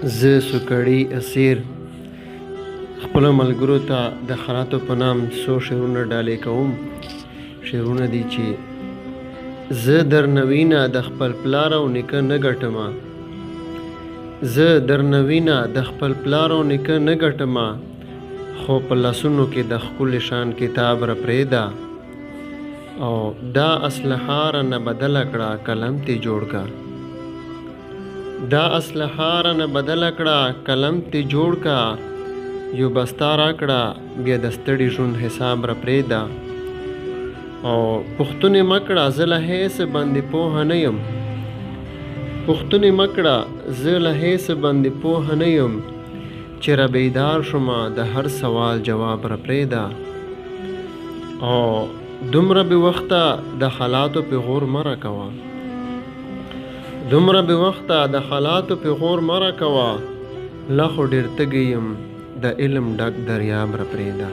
زه سوکړی اسیر خپلو ملګرو ته د حالاتو په نام څو شعرونه ډالۍ کوم. شعرونه دي چې زه درنه وینه د خپل پلار او نیکه نه ګټمه، زه درنه وینه د خپل پلار او نیکه نه ګټمه، خو په لاسونو کې د ښکلي شان کتاب را پرېږده او دا اسلحه رانه بدله کړه قلم ترې جوړ که. دا اسلحه رانه بدله کړه قلم ترې جوړ که، یو بستا راکړه بیا د ستړي ژوند حساب را پرېږده. او پوښتنې مه کړه زه له هېڅ باندې پوه نه یم، پوښتنې مه کړه زه له هېڅ باندې پوه نه یم، چې را بیدار شومه د هر سوال جواب را پرېږده. او دومره بې وخته د حالاتو پیغور مه راکوه، دومره بې وخته د حالاتو پیغور مه راکوه، لا خو ډېر تږی یم د علم ډک دریاب را پرېږده.